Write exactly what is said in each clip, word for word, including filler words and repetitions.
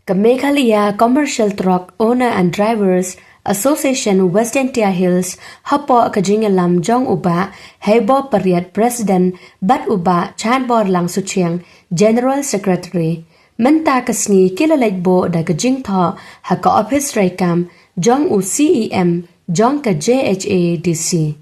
Ka Meghalaya Commercial Truck Owner and Drivers Association West Jaintia Hills, hapoh ka jingïalam jong u Bah Heibor Pariat, President, bad u Bah Chanborlang Suchiang, General Secretary, mynta ka sngi ki la leit buh da ka jingthoh ha ka ophis treikam jong u C E M jong ka J H A D C.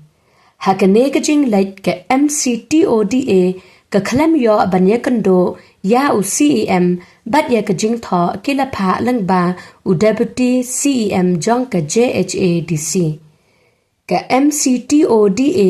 Ha kane ka jingleit, ka M C T O D A ka khlem ïoh ban ïakynduh ïa u C E M bad ïa ka jingthoh ki la phah lyngba u Deputy C E M jong ka J H A D C. Ka M C T O D A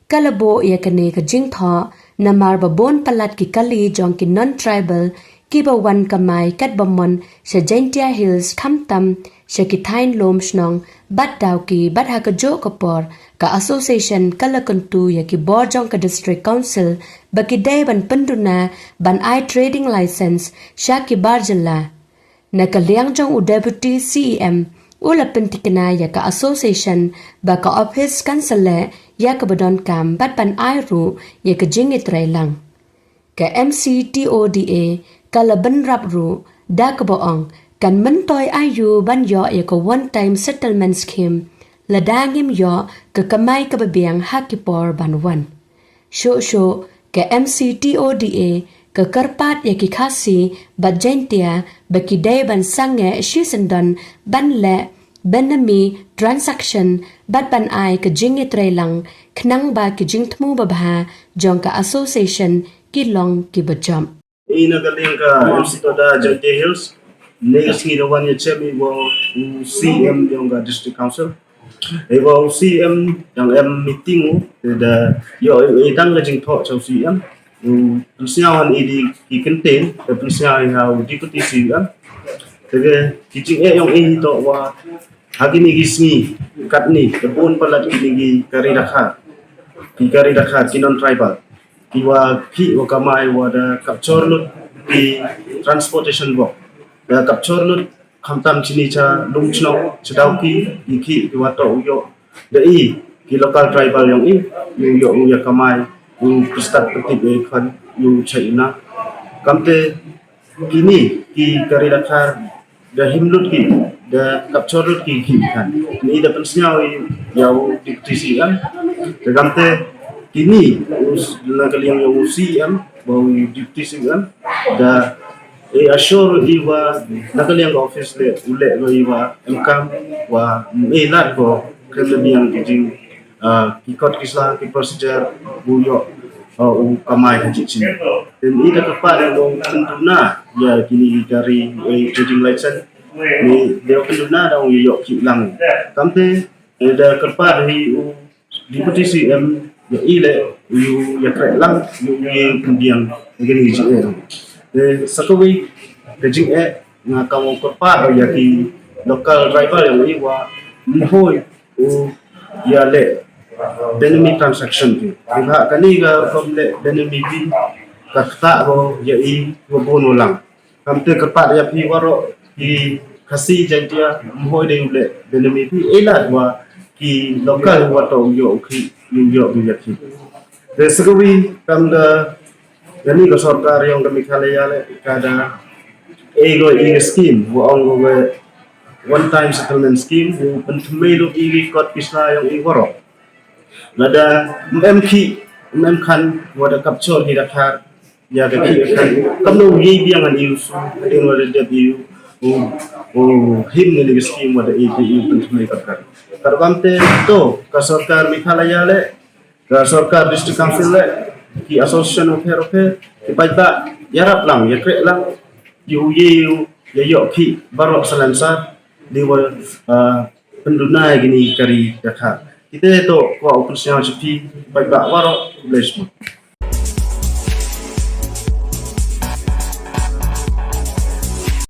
ka la buh ïa kane ka jingthoh namar ba bun palat ki kali jong ki non-tribal kiba wan kamai katba mon sha Jaintia Hills, khamtam sha ki thaiñ lum shnong bad Dawki, bad ha kajuh ka por ka association ka la kyntu ïa ki bor jong ka District Council ba ki dei ban pynduna ban ai trading license sha ki bar jylla. Na ka liang jong u Deputy C E M, u la pynthikna ïa ka association ba ka ophis kan sa leh ïa kaba donkam bad ban ai ruh ïa ka jingïatreilang. Ka M C T O D A ka la bynrap ruh da kaba ong kan myntoi aïu ban ïoh ïa ka One Time Settlement Scheme lada ngim ïoh ka kamai kaba biang ha ki por ban wan. Shuh shuh, ka M C T O D A ka kyrpad ïa ki Khasi bad Jaintia ba ki dei ban sangeh shisyndon ban leh benami transaction bad ban ai ka jingïatreilang khnang ba ki jingthmu babha jong ka association ki long kiba jop. Ïa na ka liang ka M C T O D A Jaintia Hills, ne ka sngi da wan ïa chem ïa u C E M jong ka District Council. Ïa u C E M dang em meeting u, te da ïoh ïa tang ka jingthoh sha u C E M. U pynsngew han ïa ki kyntien, da pynsngew ïa u Deputy C E M. Te ka ki jingeh jong i to wa ha kine ki sngi katne, da bun palat kine ki kari dakha, ki kari dakha ki non-tribal, ki wa ki wa kamai wa da capture lut ki transportation box, da capture lut khamtam chini cha lum chnong cha Dawki, ki ki ki wa to u ïoh da i ki local tribal jong i, u ïoh u ïa kamai, u start pynthik i khan u chai na. Kamte kini ki kari dakha da him lut ki, da capture lut ki ki khan. Ni da pynsngew ïa u Deputy C E M. Da kamte kini u s-, na ka liang ïa u C E M, ba u Deputy C E M da e assure i wa na ka liang ka office le u le ko i wa em kam wa e lad ko kren na biang ki jing, ah, ki kot ki sla, ki procedure u ïoh, ah, u kamai ha jit sini. Te i da kyrpad ïa u pynduna ïa kini ki kari, eh, trading license, ni da pynduna da u ïoh ki lang. Kamte, eh, da kyrpad hi u Deputy C E M ïa i le u ïa kreh lang u ïa pynbiang ïa kini ki jingeh. Te sa kawei ka jingeh nga ka wa kyrpad ïa ki local tribal ïa i wa mhoi u ïa le benami transaction ki. Ri ha kani ka rukom le benami ki ka kata ro ïa i wa bun u lang. Kamte kyrpad ïa phi waroh ki Khasi Jaintia mhoi de u le benami ki, e lad wa ki local wa to u ïoh u ki, u ïoh u ïa ki. Te sa kawei kam da kani ka sorkar jong ka Meghalaya le ka da e ko i scheme wa ong ko one time settlement scheme, u pynthymmai lut i ki kot ki sla jong i waroh. Lada em ki, em khan wa da capture ki dakha ïa ka ki khan. Kam no ye biang an ïa u su, hadien wa da dep ïa u, u him ne ki scheme wa da e ki u pynthymmai ka khan. Ka rukom te to ka sorkar Meghalaya le, ka sorkar District Council le, ki association u pher u pher, ki paidbah ïarap lang, ïa kreh lang, ïa u ye ïa u, ïa ïoh ki baroh salem sa, di wa, ah, pynduna ïa kini kari dakha. Kita to ko u pynsngew cha phi, paidbah waroh, khublei shibun.